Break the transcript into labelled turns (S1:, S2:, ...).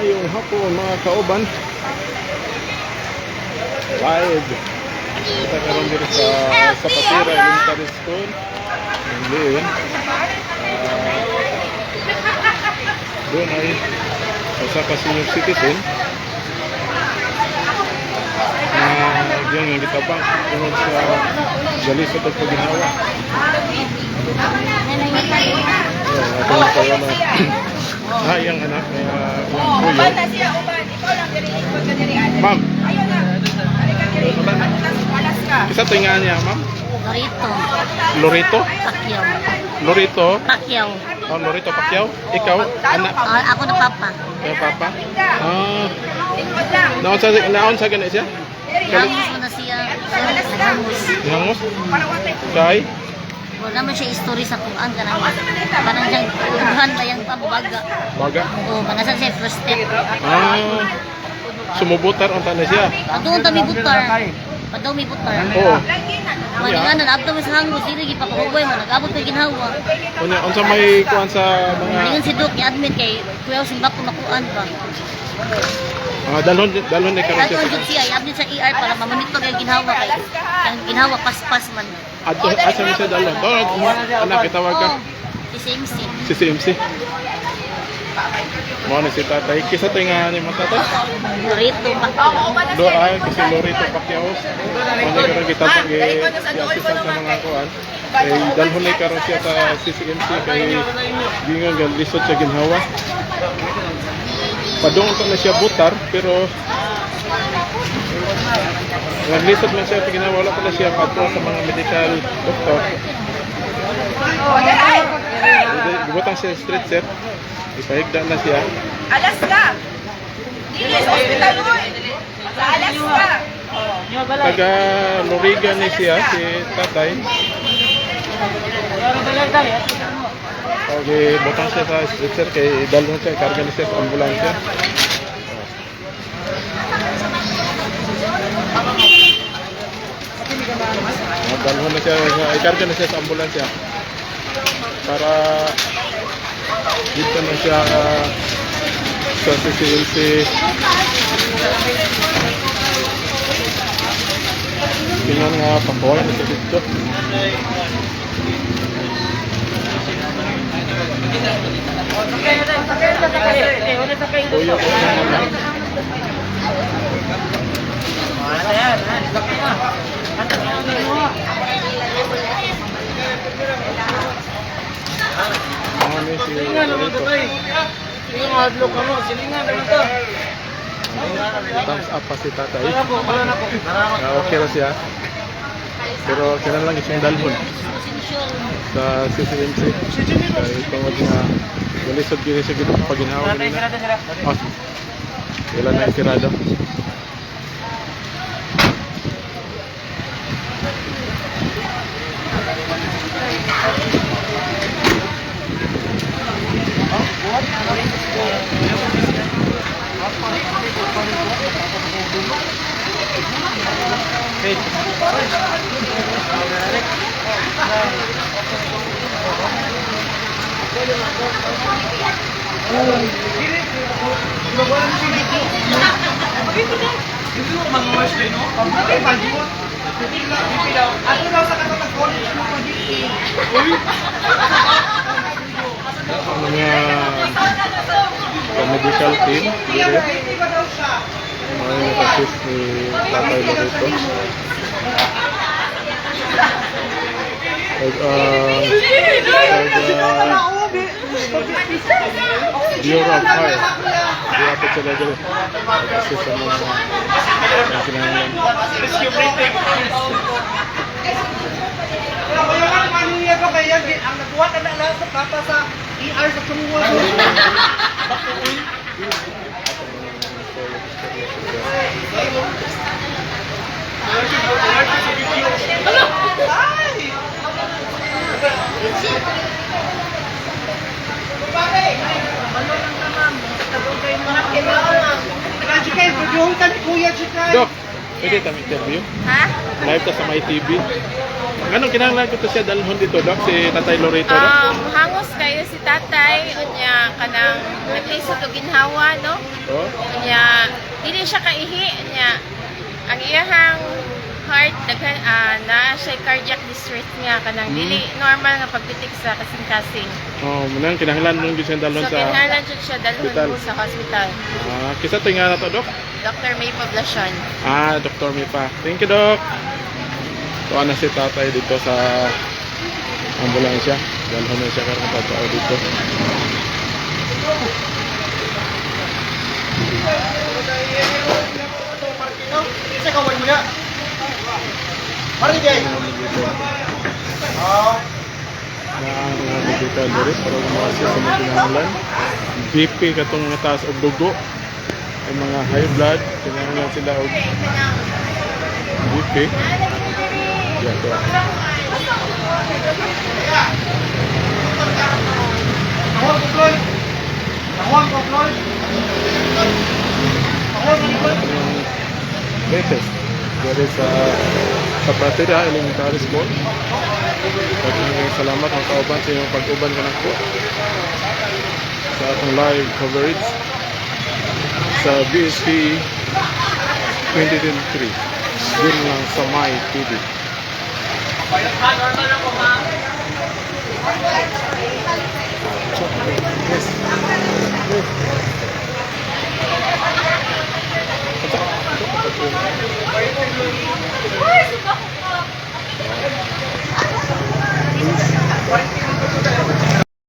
S1: Maayong hapon, mga kauban. Live. Kita karon diri sa Zapatera Elementary School. Ngayon. Doon ay usa ka senior citizen na diyan nga gitabang tungod sa galisod og paginhawa. So, atong kayo na iyang anak na iyang
S2: Uban
S1: kuya.
S2: Na siya, uban. Ikaw lang diri, ikot ka diri, ate.
S1: Ma'am.
S2: Ayun na. Halika diri. Alas ka.
S1: Isa to nga niya, ma'am?
S3: Lorito.
S1: Lorito?
S3: Pacquiao.
S1: Lorito?
S3: Pacquiao.
S1: Oh, Lorito Pacquiao? Ikaw? Anak?
S3: Ah, ako na papa.
S1: Kaya papa? Ah,
S2: Likod lang.
S1: naon sa gani siya?
S3: Hangos mo na siya. Naghangus.
S1: Nangos?
S2: Para watay.
S1: Kay?
S3: Wala man siya history sa Quran kanang kanang diyang ughan ba yang pabaga.
S1: Baga?
S3: O manasan siya first step.
S1: Ah, sumubutar unta na siya.
S3: Padung ta mi butar. Padung mi butar.
S1: Oo.
S2: Lagi na.
S3: Maninga na naabto mi sa hangos dili gipakahubay mo nag-abot kay ginhawa.
S1: Unya unsa may kuan sa mga
S3: Ningon si Dok i-admit kay kuyaw simbak ko makuan ba.
S1: Ah, dalhon dalhon ni karon siya.
S3: Adto jud siya i-admit sa ER para ma-monitor yung ginhawa kay ang ginhawa paspas man.
S1: Adto asa ni siya dalhon? Tawag, anak, itawag ka.
S3: Oh, si CMC.
S1: Si CMC. Mao ni si tatay. Kisa to nga ni mo tatay?
S3: Lorito Pacquiao.
S2: Uban na
S1: Do
S2: siya.
S1: ay kasi Lorito Pacquiao. Mao ni karon kita pag i-assistant sa mga kuan. Kay dalhon ni karon siya sa CCMC kay gingon nga lisod siya ginhawa. Padung to na siya butar pero naglisod man siya ginhawa, wala pa na siya padto sa mga medical doctor.
S2: Oh, dali.
S1: Gibutang siya stretcher. Ipahigda na siya.
S2: Alas ka. Dili sa ospital oy. Sa alas ka.
S1: Taga Loriga ni siya, si tatay. Okay, butang siya sa stretcher kay dalhon siya, karga ni siya sa ambulansya. Oh, dalhon na siya, ikarga na siya sa ambulansya. Para dito na siya sa CCLC. Tingnan nga, pakuha na siya dito. Kuya ko na naman. Ano si Lorito? Thumbs up pa si tatay. Ah, okay ra siya. Pero kinahanglan siyang dalhon sa CCMC. Kay tungod nga galisod gyud siya gid paginhawa kanina. Oh, wala na isirado. Ang mga medical team dire. Mga nag-assist ni Tatay Lorito. Ug Bureau of Fire. Diapit sila dito. Assist sa mga ang kinahanglan.
S4: Ang nagbuhat na lang sa papa sa ER sa Chungwa. Jikay, pagyohon ka ni Kuya Jikay.
S1: Dok, pwede kami interview?
S2: Ha?
S1: Live ta sa My TV. Ganun kinahanglan ko to siya dalhon dito, Dok, si Tatay Lorito, Dok.
S2: Hangos kayo si tatay, unya kanang naglisod og ginhawa, no?
S1: Oh.
S2: Unya dili siya kaihi, unya ang iyahang heart daghan naa siya cardiac dysrhythmia, kanang dili normal nga pagpitik sa kasing-kasing.
S1: Oh, munang kinahanglan mong gyud siyang dalhon
S2: So
S1: sa
S2: kinahanglan jud siya dalhon
S1: hospital.
S2: mo sa hospital.
S1: Ah, kinsa to nga na to, Dok?
S2: Dr. May Poblacion.
S1: Ah, Dr. Mipa. Thank you, Doc. Tuwa na si tatay dito sa ambulansya. Dalhon na siya karon pagkao dito.
S4: Isa ka mo na. Marigay.
S1: Dito.
S4: Ah.
S1: Na ang mga medical diri para gumawa siya sa mga kinahanglan. BP katong mga taas og dugo. Ang mga high blood, kinahanglan sila og BP. Yeah, to.
S4: Tawag ko, Floyd. Tawag ko, Floyd. Tawag ko, Floyd.
S1: Yung latest diri sa Pratida Elementary School. Daghang salamat mga kauban sa inyong pag-uban kanako sa atong live coverage sa BSP 2023 din lang sa My TV. Yes. Yes.